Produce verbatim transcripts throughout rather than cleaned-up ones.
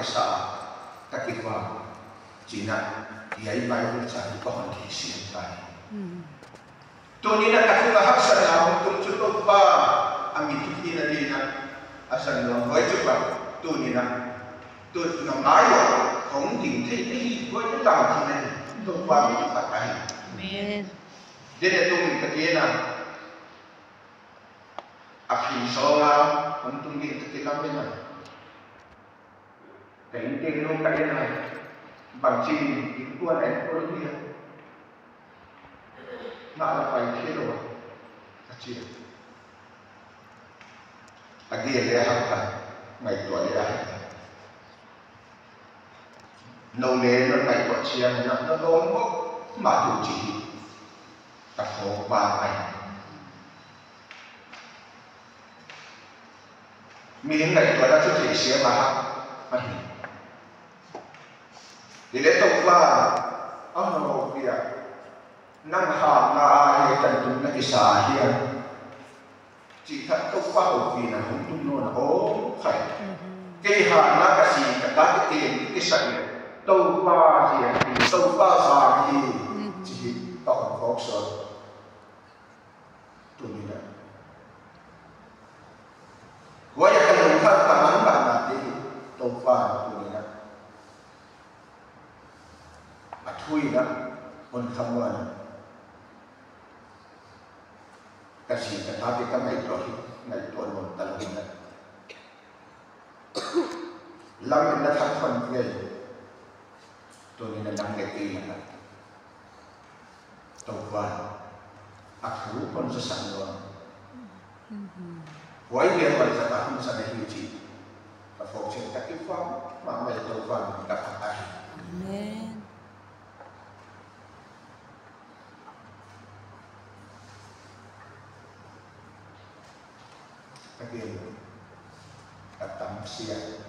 sa, ka kipahhuai, chi'n a, hiai Bible chang ka hon theisiam ta hi. Tuni'n a ka tunga haksatna hong tung chu Toupa, a min thupina dingin a, a zang nuam huai chu pa, tuni'n a, tu na ngai lou, hong ding thei te hi, huai te lam thei na hi, Toupa min thupha ka hi. Amen. Dene tung ka tina, a phin sawng a, hong tung ding ka kilam ding a. Ka inn teng nung ka en a, bangchin in kuan en kuan dia. Ngah la pai thei lou a, ka chi a. A gel le a hak a, ngaihtuah le a hak a. Nou le nou ngaihtuah chiang in a, nou lawm mahmah tu chi hi. Ka phawk bang ahi. Mihing ngaihtuahna chu theisiam mahmah ahi. Hileh Toupa, a hon houpi a, nang hatna a hiai tan tung na kisa hia, chih kha Toupa houpina hong tung nawn a om khai. Kei hatna ka si ka ta ka teng kisa hia, Toupa hia, Toupa zang hi, chih ka hon phawk sawt. Tuni'n a, huai a ka lungkham ka mangbangna te hi, Toupa tuni'n a, a thu in a, hon khamuan a. Ka si ka ta te ka ngaihtuah hi, ngaihtuah nawn ta lou in a. Lam in na thak hon ngei. Tuni'n a nang leh kei lak ah, Toupa'n a thu hon zasak nuam. Huai dia huai zah a hon sa na hi chih ka phawk chiang, ka kipahhuai mahmah, Toupa'n ka phat ahi. Amen. Again, a tam sia.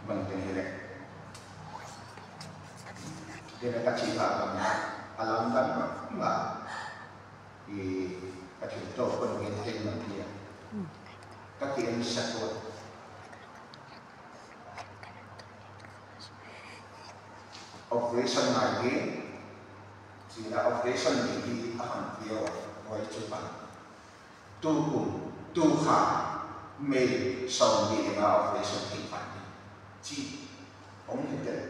Bangteng hileh, dia ka chih bang bang a, a lamdang mahmah. I ka thil toh kon gen teng bang dia, ka ki en sa tuan. Operation ngai hi, chi'n a operation nei hi a hon pia ua, huai chu pa. Tukum, tukha, May sawmnih leh nga operation thei pan ding, chi hong hi tel.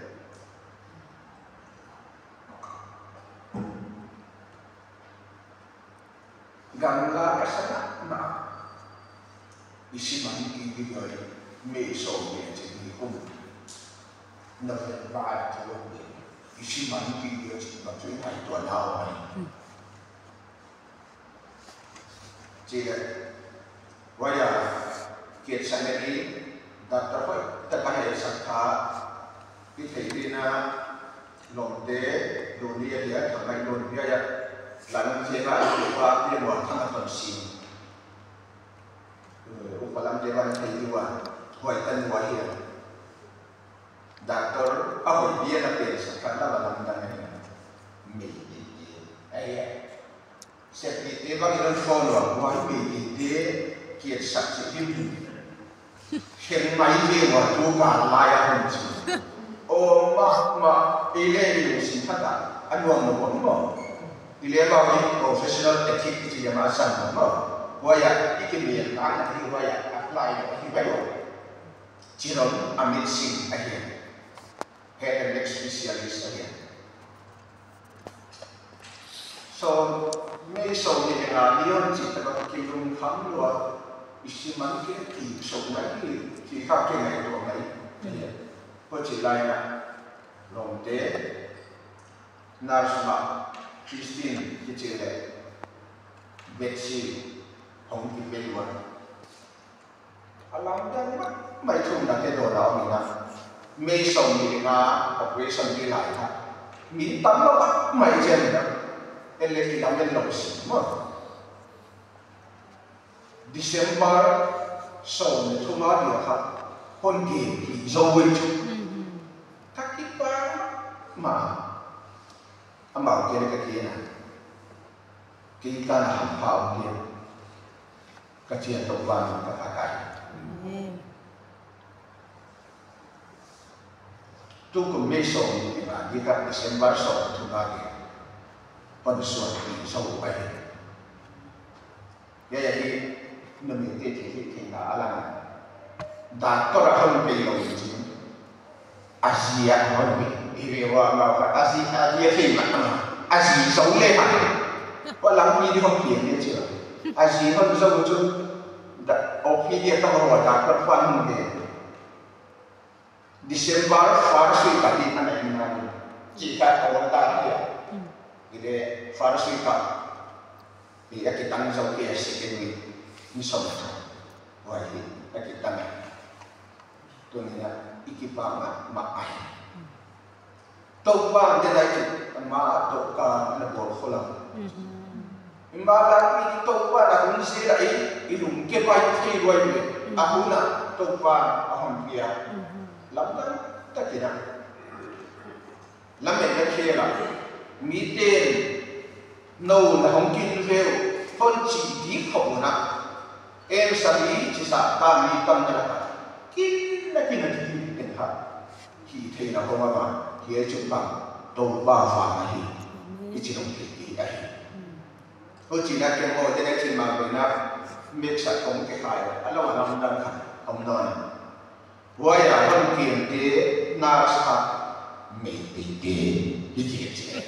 Gamla ka sa mahmah. I siman ki video i May sawmnih a chih ni kum. November a chih ni kum. I siman ki video chih bang chu i ngaihtuahna om ahi. Chih leh, huai a, kiatsak leh i, doctor hoihtak a hehsak kha, i theih ding a, lawmte, luni a hia, thangai luni a hia, lam te ba, i te ba, i muan thang a ton si. Eh, upa lam te ba, i thei ding ua, huai tan ua hia. Doctor a hoih dia na pen sa kha na la lam dan na hia. Mei di di. Ai, ai. Sep di te bang i don phone ua, huai mei di te, kiatsak chih himhim. Khen mai ve ua tu ka lai a hun chi. O ma, ma, i leh i lungsim khat a, a nuam lou bang maw. I leh ma i professional ethic chi a ma san bang maw. Huai a, i ki mel ka na hi huai a, apply lou hi bai lou. Chiron Amit Singh ahi. Head and neck specialist ahi. So, May sawmnih leh nga ni hon chih tak a ki lungkham lua, i siman ki ti sawm ngai ki, ki kha ki ngaihtuah ngai. Ahi. Huchi lai in a, lawmte, nurse mah, Christine, kichi leh, Betsy, hong ki pe lua. A lamdang mahmah, thumna te dawn a om in a. May sawmnih leh nga operation di lai kha. Mi tam lou mahmah i chiang in a. En leh ki lam en lou si maw. December sawm leh thum a dia kha. Hon gen hi zou in chu. Ka kipahhuai mahmah. Amau kia leh ka kia na. Kei ka na hampha om dia. Ka chian Toupa min ka phat ahi. Amen. Tukum May sawmnih ni a, ni khat December sawmthum a ni, hon suanpih zou ahi. Hiai ahi, numei te thil hihtheihna a lang. Doctor a hon peilou in chin, a zi a hon pe. I ve ua, mau khat a zi, a zi a theih mahmah, a zi zou leh ha. Kua lampi di hon piang leh chia. A zi hon zou chu, da, O P D a ka hon, doctor fan hon pe. December first week a di ana in na ni. Chi ka awng ta dia. Ile first week a. Ni a kitang zou kei a second week. Ni sawm ta. Huai hi a kitang. Tuni a i kipak mahmah ahi. Toupa te lai ki, ama toupa na bol khol a. Mhm. Ima la ki Toupa na hun se la i, i lungke pai thei luai le. Mhm. A hun a Toupa a hon pia. Mhm. Lamdang takin a. Lametna khel a. Miten nou na hong kin veu, hon chi di khop na. Em sa mi chi sa ta mi tam na la. Kin na kin na kin kin ha. Hihtheihna hong a ma, hiai chu bang, Toupa vang ahi. Amen. I chi nung thei kei ahi. Mm. Huchiin a ken hon te na chin ma bena, meksa kong ke khai, a lo a lamdang khat, om non. Huai a hon kiam te, nurse khat, Meitei te, i chi chi.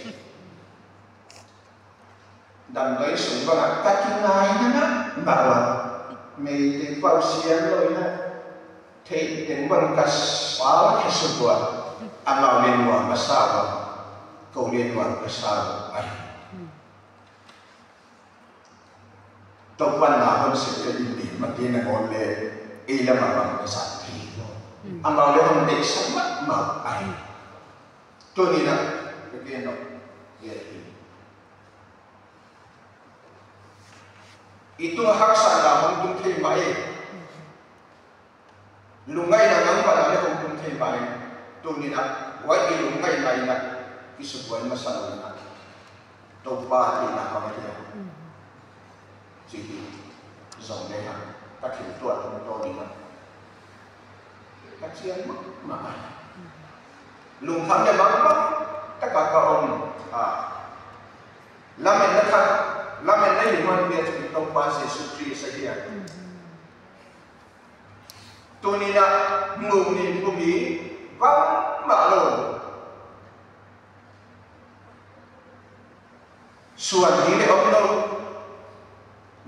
Damdawi sung bang a ka kingaihna mahmah ua. Meitei pau siam lou in a. Theih teng bang ka sa khe suk ua. Amau leh nuam ka sa ua. Kou leh nuam ka sa ua. Ai. Toupa'n na hon sep kei in di, mah tin a ngol leh. Ei lam a bang ka sa thei. Amau leh hon deihsak mahmah. Ai. Tuni'n a, ka gen nop. Ye. I tung haksatna hong tung thei mah e. Lungngaihna nang bang a leh hong tung thei mah e. Tuni'n a, huai i lungngaihna in a, i subuai masa lou in a. Toupa theihna hong hia. Chi hi, zong leh ha, ka thil tuah tungtawn in a. Ka chian mahmah. Lungkham leh mangbang, taka ka om, a. Lametna khat, lametna hi huan bia chu Toupa Jesu Khrist ahi a. Tuni'n a, mung ni pumi, bangmah lou. Suan ni leh om lou.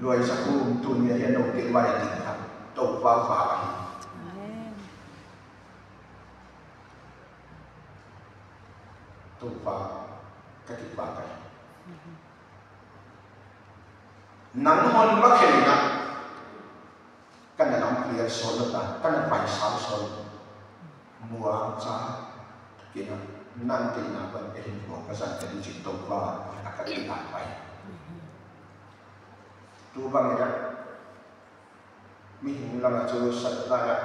Luai sa kum tuni'n a hian nou te mai a ding kha. Toupa vang ahi. Amen. Toupa ka kipak ahi. Nang hon ma khen in a. Ka na lampi a sawl lou ta, ka na pai sau sawl. Muang cha, kina, nang te na ban ka hin buang ka zan ka di chin Toupa, a ka di na pai. Tu bang ina, mihing lam a chu sa ta na,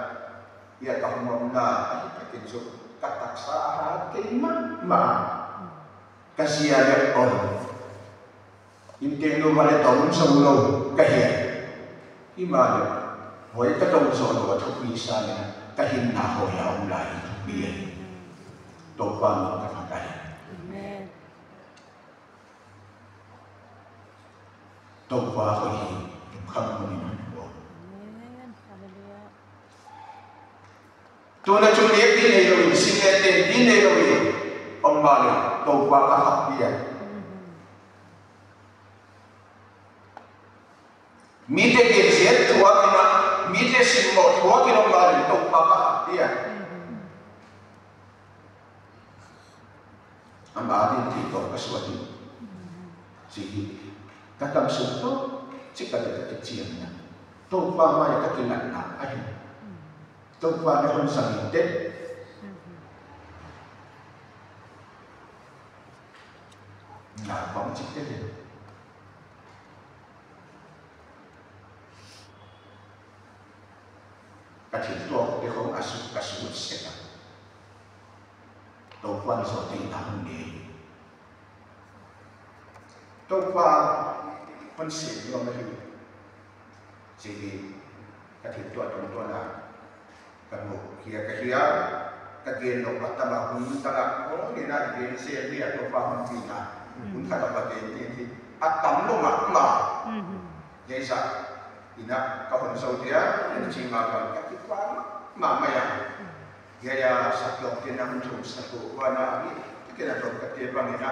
ia ka hong om na, a hi ka kin chu, ka taksa a hat kei mahmah. Ka zia leh om. Inteng lou mah leh tawm zou lou ka hi a. Himahleh, huai ka tawm zou lou a thupi sa leh, ka hinna hoih a om lai thupi a. Toupa min ka phat ahi. Amen. Toupa hoih hi, khang mun in hon ko. Amen. Hallelujah. Tuna chu nek di nei lou in, sin leh ten di nei lou in, om mah leh, Toupa ka hak dia. Mite gen siat thuak in a, mite sin mo thuak in om mah leh, Toupa ka hak dia. Amah din thei toh ka suah hi. Chi hi. Ka tam suk toh, chi ka te ka chiam na. Toupa mai ka kilatna ahi. Toupa na hon sang in te. Na bang chi te le. Ka thil tuah te khong a suk ka suk sek a. Toupa'n zoh theihna hon nei. Toupa hon sem lou ahi. Chi hi ka thil tuah tungtawn a. Ka mu hia ka hia. Ka gen lou a tam a, hun dang a hong ni na gen se ni a Toupa hon pi na. Hun khat a va gen ni hi. A tam lou mahmah. Hiai zah in a ka hon zou dia, en chi ma bang ka kipahhuai mahmah a. Hiai a sak lou te na hon thum sak uh, huan a mi, te ke na thum ka te bang in a.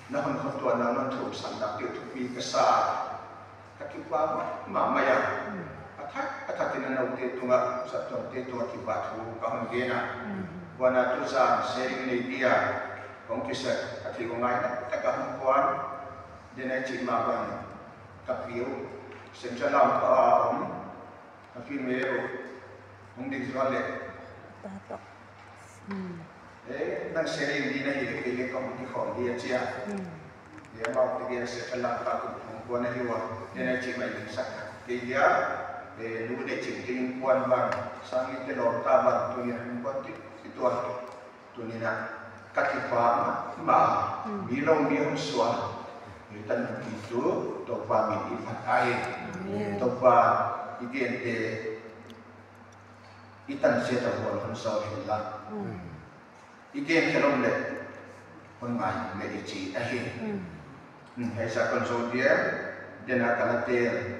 Na hon hon tuan na hon thum sak na te thupi ka sa. Ka kipahhuai mahmah a. A thak, a thak in a nou te tung a, zat tuam te tung a kipahthu ka hon gen a. Huan a tu zan sharing nei dia, kong kisa a thei ngai na, ta ka hon kuan. Den ai chi ma bang, ka piu, Central Lamka a om, ka pi meu, hong dik zual le. Eh, nang sharing di na hi le, kei le kong di khong di a chia. Eh, mau te dia Central Lamka kum hong kuan a hi ua, den ai chi mai sak. Kei dia, eh, nu ne chi kei kuan bang, sang i te lom ta bang, tu ni hong kuan ti, ti tuan. Tuni in a ka kipahhuai mahmah, mi lou mi hon suan. Hiai tan pi tu, Toupa min i phat ahi. Toupa i gen te, i tan se ta hon hon sau hen la. I gen khe lou le, hon ngai le i chi ahi. Hiai sa kon zou dia, den a ka la te,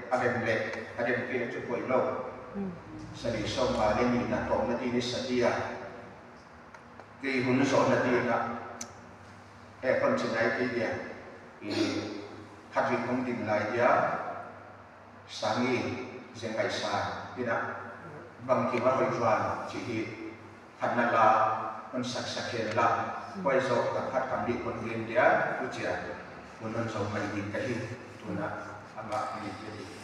a gen le, a gen ke chu poi lou. Sani sawm le nih na tawm na di ni sa dia. Kei hun zohna ding a, eh, kon chi nai kei dia, i khat vei kong ding lai dia, sang i zeng ai sa, ina, bang ki va hoi van, chi hi, khat na la, kon sak sak hen la, koi zoh ka khat kam di kon ding dia, ku chia, kun non zoh mai ding ka hi, tuna, ama ni ke di.